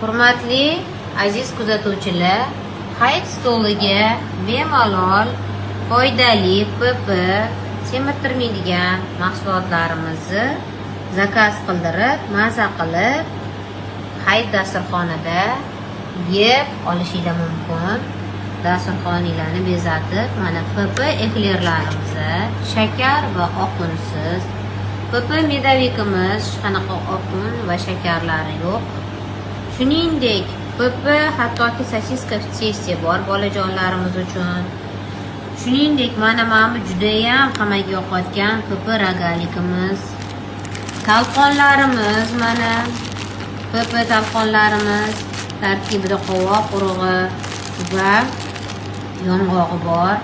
Hurmatli aziz kuzatuvchilar, hayit stoliga bemalol foydali PP, semirtirmaydigan mahsulotlarimizni zakaz qildirib, maza qilib, hayit dasturxonida yeb olishinglar mumkin. Dasturxoninglarni bezatib, mana PP eklerlarimiz shakar va oqunsiz. PP медовик imiz hech qanaqa oqun va shakarlari yo'q. Shuningdek, PP hattoki сосиска в тесте bor bolajonlarimiz uchun. Shuningdek, mana bu judayam hammaga yoqayotgan PP рогалик imiz. Talqonlarimiz, mana PP talqonlarimiz tarkibida qovoq urug'i va yong'og'i bor.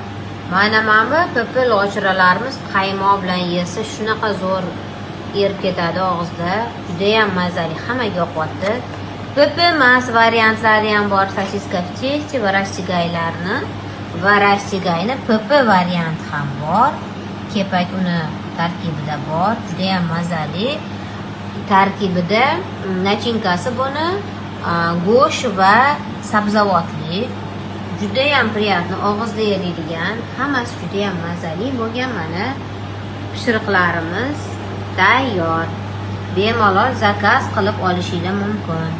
Mana bu PP lochiralarimiz qaymoq bilan yesa, shunaqa zo'r erib ketadi og'izda. Judayam mazali, hammaga yoqyapti. PP mas variantlari ham bor, сосиска в тесте va rastigaylarni, va rastigayni PP varianti ham bor. Kepak uni tarkibida bor, judayam mazali. Tarkibida начинка si buni go'sht va sabzavotli. Judayam приятно, og'izda eriydigan, hammasi judayam mazali bo'lgan mana pishiriqlarimiz tayyor. Bemalol zakaz qilib olishinglar mumkin.